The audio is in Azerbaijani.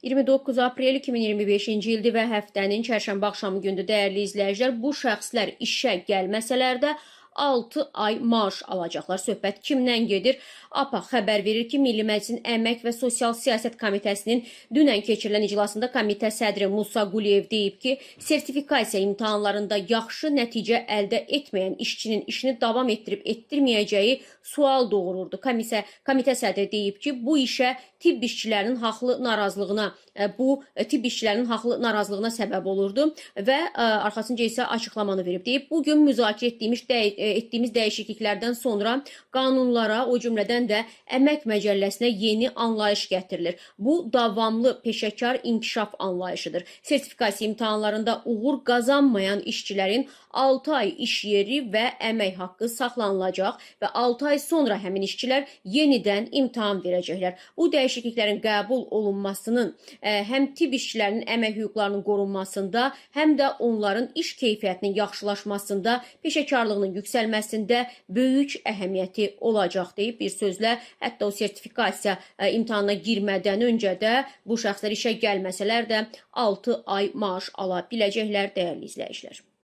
29 aprel 2025-ci ildir və həftənin çərşənbə axşamı gündür, dəyərli izləyicilər. Bu şəxslər işə gəlməsələr də 6 ay maaş alacaqlar. Söhbət kimdən gedir? APA xəbər verir ki, Milli Məclisin Əmək və Sosial Siyasət Komitəsinin dünən keçirilən iclasında komitə sədri Musa Quliyev deyib ki, sertifikasiya imtahanlarında yaxşı nəticə əldə etməyən işçinin işini davam etdirib etdirməyəcəyi sual doğururdu. Komitə sədri deyib ki, bu işə tibb işçilərinin haqlı narazılığına, bu tibb işçilərinin haqlı narazılığına səbəb olurdu və arxasınca isə açıqlamanı verib. Deyib, bu gün müzakirə etdiyimiz dəyişikliklərdən sonra qanunlara, o cümlədən də əmək məcəlləsinə yeni anlayış gətirilir. Bu davamlı peşəkar inkişaf anlayışıdır. Sertifikasiya imtahanlarında uğur qazanmayan işçilərin 6 ay iş yeri və əmək haqqı saxlanılacaq və 6 ay sonra həmin işçilər yenidən imtahan verəcəklər. Bu dəyişikliklərin qəbul olunmasının həm tibb işçilərinin əmək hüquqlarının qorunmasında, həm də onların iş keyfiyyətinin yaxşılaşmasında, peşəkarlığının yüksəlməsində böyük əhəmiyyəti olacaq deyib. Bir sözlə, hətta o sertifikasiya imtahanına girmədən öncə də bu şəxslər işə gəlməsələr də 6 ay maaş ala biləcəklər, dəyərli izləyicilər.